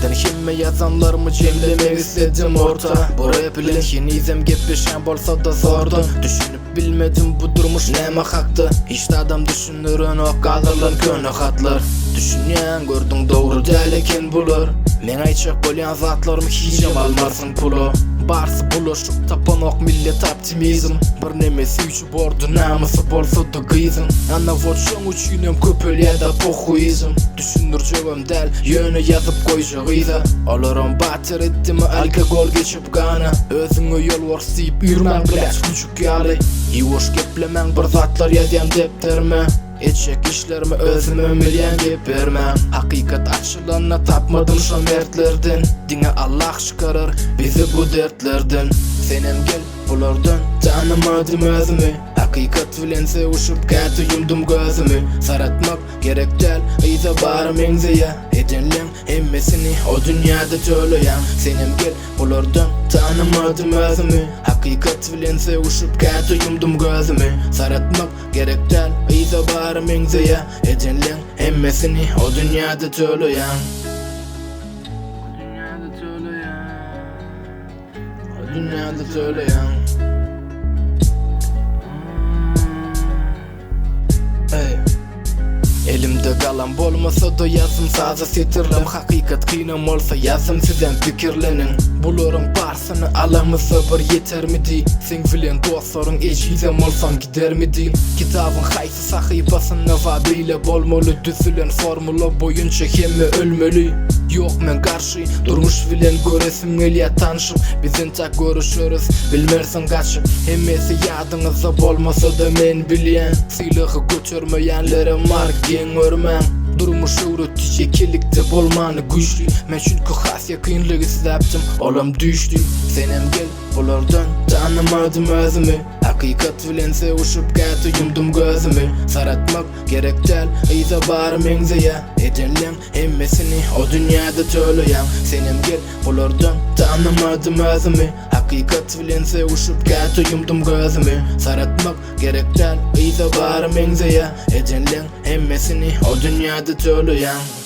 Birden hemme ýazanlarymy jemlemek isledim orta. Bu rap bilen henizem gepleşýän bolsa-da zordan. Düşünip bilmedim bu durmuş näme hakda. Hiç zadam düşündirenok galdyrylan köne hatlar. Düşünýän gördüň dogry däl eken bular. Meň aýtjak bolýan zatlarym hijem almarsyň pula. Barsy bulaşyk tapanok millet optimizm. Birneme süýji bordy namysy bolsady gyzyň. Ana wot şoň üçinem köpelýädä pohuizm. Düşündirjegem däl ýöne ýazyp goýjak yza. Olaram batyr etdimi alkogol geçip gana. Özüňe ýolbars diýip üýrmäň blät güjük ýaly. Ýuwaş geplemäň bir zatlar ýazýan depderime. Etjek işlerimi özümem bilýän gep bermäň. Hakykat açylanda tapmadym şo mertlerden. Diňe Allah çykarar bizi bu dertlerden. Senem gel bulardan tanamadym özümi. Hakykat bilen sögüşip käte ýumdum gözümi. Saratmak gerek däl yza bary meňzeýä. Edenleň hemmesini o dünýäde töleýäň. Senem gel bulardan tanamadym özümi. Hakykat bilen sögüşip käte ýumdum gözümi. Saratmak Gerek däl yza bary meňzeýä Ejenleň hemmesini o dünýäde töleýäň. O dünýäde töleýäň. O dünýäde töleýäň. Eý. Elimde galam bolmasa-da ýazdym saza setirlem Hakykat kynam bolsa ýazdym sizem pikirleniň Bularyň barsyny alamyzda bir ýetermidi Seň bilen dostlaryň ejizem bolsaň gidermidi Kitabyň haýsy sahypasynda bar beýle bolmaly Düzülen formula boýunça hemme ölmeli Ýok men garşy durmuş bilen göresim gelýä tanşyp Biz entäk görüşeris bilmersiň gaçyp Hemmesi ýadyňyzda bolmasa-da men bilýän Sylagy götermeýänlerem bar geň görmäň Durmuş öwretdi ýekelikde bolmany güýçli Men çünki has ýakynlyk isläpdim olam düýşdi Senem gel bulardan tanamadym özümi Hakykat bilen sögüşip käte ýumdum gözümi Saratmak gerek däl yza bary meňzeýä Edenleň hemmesini o dünýäde töleýäň Senem gel bulardan tanamadym özümi Hakykat bilen sögüşip käte ýumdum gözümi Saratmak gerek däl yza bary meňzeýä Edenleň hemmesini o dünýäde töleýäň.